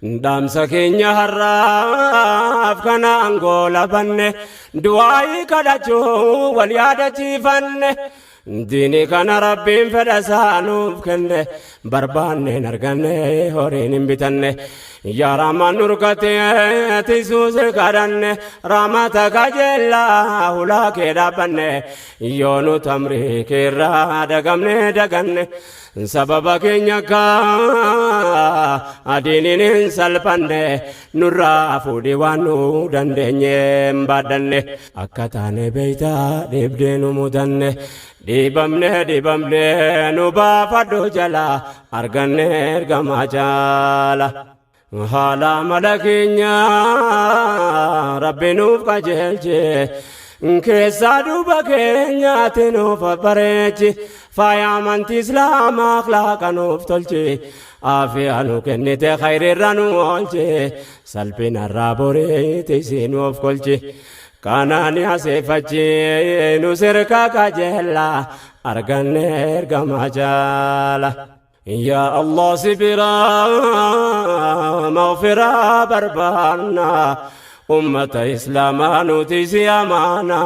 Dhaamsa keenya har'aaf kanaan goolabanne, du'aayii kadhachuu wal yaadachiifanne. Diinii kana Rabbiin fedha isaa nuuf kenne, barbaanneen arganne, horiin hin bitanne. Yaa Rahmaan, nurkatee tisuuse kadhanne, rahmata kajeellaa hulaa kee dhaabbanne. Yoo nu tamrii keerraa dagamne daganne, sababa keenya ka adiiniin hin salphanne, nurraa fuudhi waan nu dandeenye hin baadhanne. Akka taane beeytaa, dhibdee nu mudanne, dhiibamne dhiibamne, nu baafadhu jala, arganne ergamaa jaala. Haala mala keenya Rabbi nuuf qajeelche, keessaa duuba keenyaatti nuuf bareechi, faaya amantii Islaamaa akhlaaqa nuuf tolchi, aafiyaa nu kennite, khayriirra nu oolchi, salphinarraa boriiti si nuuf kolchi. Kanaani aseeffachi nu sirka qajeella, arganne ergamaa jaala. Yaa Allah, si biraa maghfiraa barbaanna, ummata Islaamaa nuti si amaana.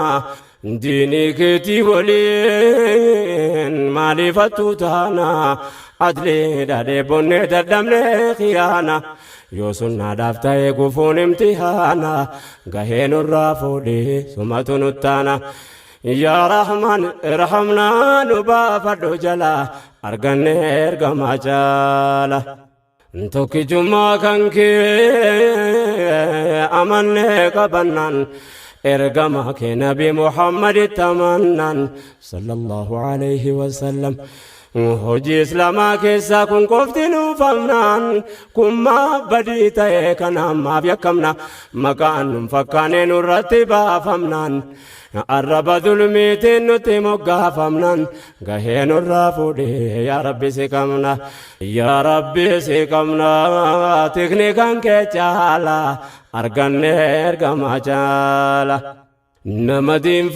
Diinii keetii waliin maaliifattu taana? Adliidha dheebonnee, dadhabnee khiyaana. Yoo sunnaadhaaf ta'e gufuun imtihaana, gahee nurraa fuudhee sumatu nuttaana. Yaa Rahman, irhamnaa, nu baafadhu jala, arganne ergamaa jaala. Tokkichummaa kan kee amannee qabannaan, ergama kee Nabi Muhammaditti amannaan, sallallahu alayhi wasallam. Hojii Islaamaa keessaa kun qofti nuufamnaan, kun maaf badii ta'e? Kanaan maaf yakkamna? Maqaan nun fakkaane nurratti baafamnaan, arraba zulmiitiin nutti moggaafamnaan, gahee nurraa fuudhee, yaa Rabbi si qabna, yaa Rabbi si qabna. Tikni kan kee caala, arganne ergamaa caala. Nama diin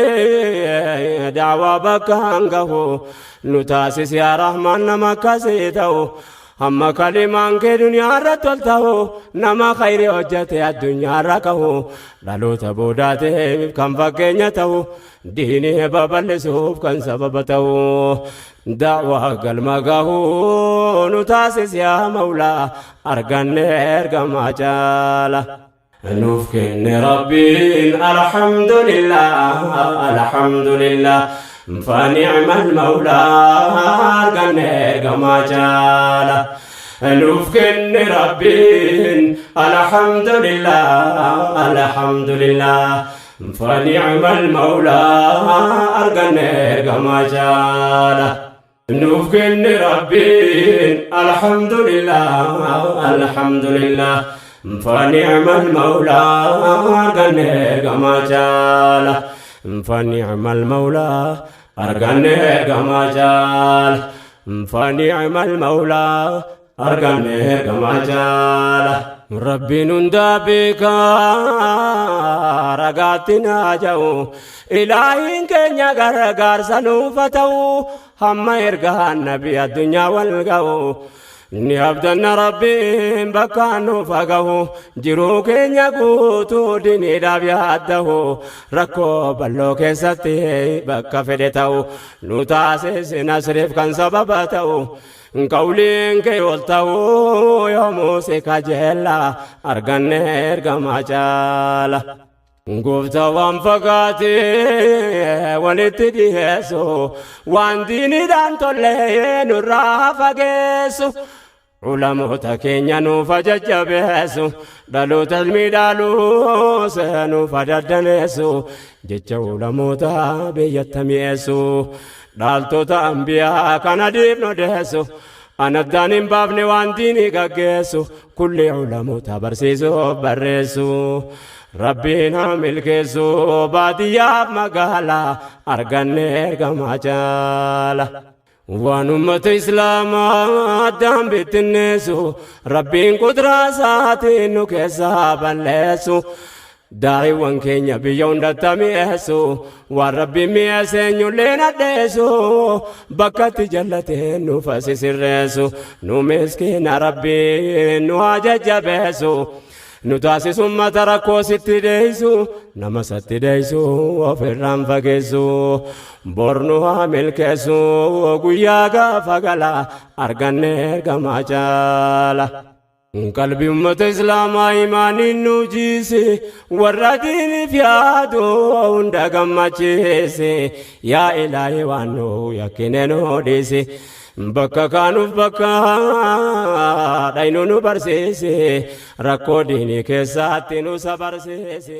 fahamee daawaa bakkaan gahu nu taasis, yaa Rahmaan, nama akkasii ta'u. Hamma kalimaan kee duniyaa irratti ol ta'u, nama khayri hojjete addunyaa irra kahu, dhaloota boodaatiif kan fakkeenya ta'u, diinii babal'isuuf kan sababa ta'u, da'waa galma gahu nu taasis, yaa Mawlaa, arganne ergamaa caala. Nuuf kenne Rabbiin, alhamdulillah, alhamdulillah, فنعم المولى, arganne ergamaa caala. Nuuf kenne Rabbiin, alhamdulillah, alhamdulillah, فنعم المولى, arganne ergamaa caala. Nuuf kenne Rabbiin, alhamdulillah, alhamdulillah, فنعم المولى, arganne ergamaa caala. فنعم المولى, arganne ergamaa caala. فنعم المولى, arganne ergamaa caala. Rabbiin hundaa beekaa, ragaatti naa ja'u, ilaahiin keenya gargaarsa nuufa ta'u, hamma ergaan nabi addunyaa wal ga'u. Ni abdanna, Rabbiin bakka nuuf gahu, jiruu keenya guutuu diniidhaaf yaaddahu, rakkoo bal'oo keessatti bakka fedhe ta'u nu taasise, nasriif kan sababa ta'u, qawliin kee ol ta'u, yoomuu si kajeella, arganne ergamaa caala. Gooftaa, waan fagaatee walitti dhiyeessu, waan diiniidhaan tollee nurraa fageessu, ulamoota keenya nuuf jajjabeessu, dhaloota ilmii dhaaluus nuuf daddaneessu, jecha ulamoota biyyatti mi'eessu, dhaaltota ambiyaa kana diifnu deessu, anaddaan hin baafne waan diinii gaggeessu, kulli ulamoota barsiisuuf barreessu. Rabbiin haa milkeessu, baadiyyaaf magaalaa, arganne ergamaa caala. Waan ummata Islaamaa addaan bittinneessu, Rabbiin qudraa isaatiin nu keessaa balleessu. Daa'iwwan keenya biyya hundatti mi'eessu, waan Rabbiin mi'eesse eenyullee nadheessu, bakkatti jallatee nu sirreessu, nu miskiina Rabbiin nu haa jajjabeessu. Nu taasisu ummata rakkoo sitti deessu, nama satti deessu ofirraan fageessu, bor nu haa milkeessu, guyyaa gaafa gala arganne ergamaa caala. Qalbii ummata Islaamaa imaaniin nu jiise, warra diiniif yaadu hunda gammachiise. Yaa Ilaahi, waan nu yakkine nu dhiise, bakka kaanuuf bakka dhaynu nu barsiise, rakkoo diinii keessatti nu sabarsiise.